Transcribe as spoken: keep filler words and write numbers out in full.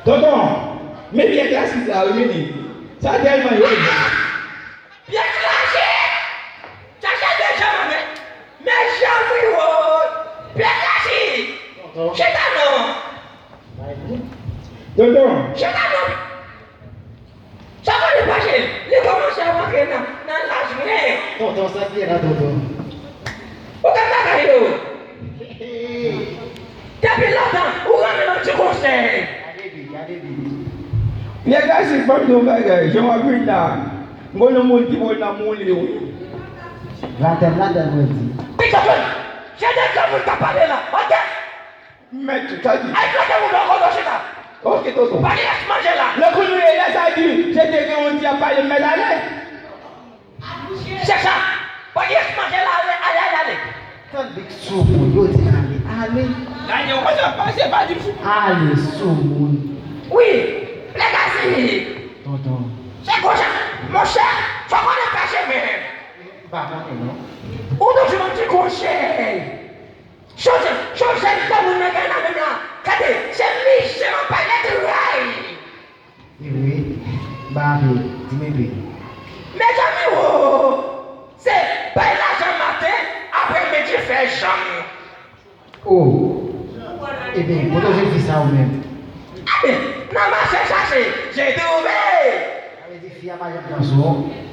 Tonton, men pyè klasik la wi, men li. Sa tèlman yo. Pyè klasik! Chache de janm, men, men janm wi wo. Pyè klasik! Chita non! Tonton! Chita non! Sa pa li fache, li kòmanse ap antre nan, nan laj mwen. Tonton, sa k gen la, tonton? Ou konn bagay yo. Depi lontan, ou renmen yon ti konsèy. Gade bi, gade bi. Pyè Gasin, fò m di w yon bagay, jan w ap vin la, m konn yon moun ki pral nan mouli w. Latèl, latèl, mwen di. Piga jwenn, se de granmoun k ap pale la, oke? Mèt, sa di. Ay, flate moun nan kote w chita. Oke, tonton. Pa gen lès manje la. Nan kou nou ye la, sa di, se te gen yon di ap pale, mèt ale. Se sa. Pa gen lès manje la, ale, ale, ale, ale. Tann big soumoun, yo di ale, ale. Gade, w konn sa pase, pa di m sou. Ale soumoun. Wi, Pyè Gasin. Tonton. Se konsa, monchè, fò konnen pa chemen. M pa konnen, non. Ou toujou ban m ti konsèy. Chonje, chonje granmoun nan gen nan men nan. Gade, se misye m ap pale tray. Wi, wi. M pa ape, di m enpe. Mezanmi wo, se bay lajan maten, apremidi fè janm. Oh. Ebyen, kote w jwenn fi sa ou menm? Ebyen, nan mache chache, je twouve. Sa vle di fi a pa janm pran sou w?